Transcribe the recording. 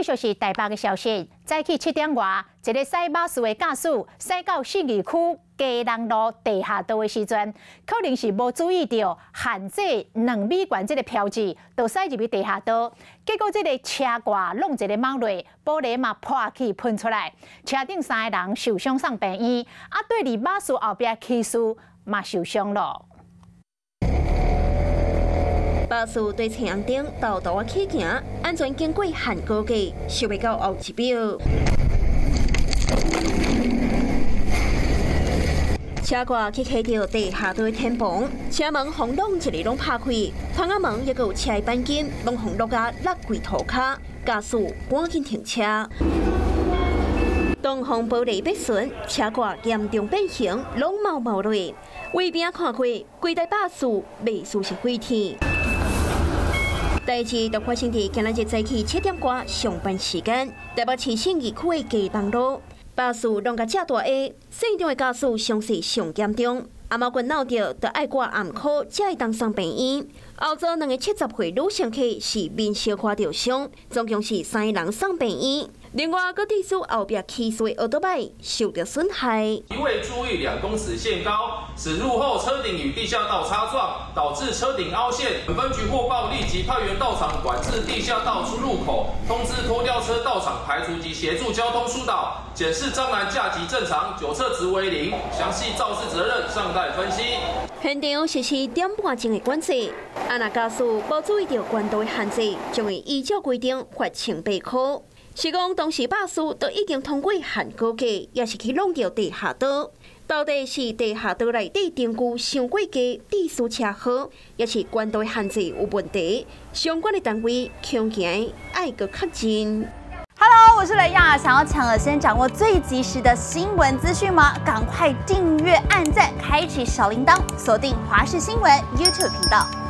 繼續是台北的消息。早起7點外，一个駛巴士的駕駛駛到信義區基隆路地下道的時陣，可能是無注意著限制2米懸這个標誌，就駛入去地下道。結果這个車蓋挵一个耄落，玻璃嘛破去噴出來，車頂三个人受傷送病院，啊，對佇巴士後壁騎士嘛受傷囉。巴士對青紅燈豆豆仔起行，安全經過限高架，想袂到後一秒，車蓋去磕著地下道的天棚，車門予挵一个攏拍開，窗仔門抑閣有車的鈑金，攏予落甲落櫃塗跤，駕駛趕緊停車。當風玻璃破損，車蓋嚴重變形，攏毛毛落。位邊看過，規台巴士袂輸是飛天。代誌就發生佇今仔日早起7點外上班時間，台北市信義區的基隆路，巴士挵共遮大下，現場的駕駛傷勢上嚴重，阿貓棍鬧著，著愛掛暗科才會當送病院。後座兩个70歲女乘客是面小可著傷，總共是三个人送病院。另外，閣致使後壁騎士的奧多擺受著損害。未注意2公尺限高，駛入後車頂與地下道擦撞，導致車頂凹陷。本分局獲報，立即派員到場管制地下道出入口，通知拖吊車到場排除及協助交通疏導，檢視障欄架級正常，酒測值為零，詳細肇事責任尚待分析。現場實施點半鐘的管制，啊若駕駛無注意著懸道的限制，將會依照規定罰1000塊。是講當時巴士都已經通過限高架，也是去挵著地下道。到底是地下道內底燈具傷過低，致使車禍，抑是懸道限制有問題？相關的單位恐驚愛閣確認。 Hello，我是雷亞，想要搶先掌握最及時的新聞資訊嗎？趕快訂閱、按讚、開啟小鈴鐺，鎖定華視新聞 YouTube 頻道。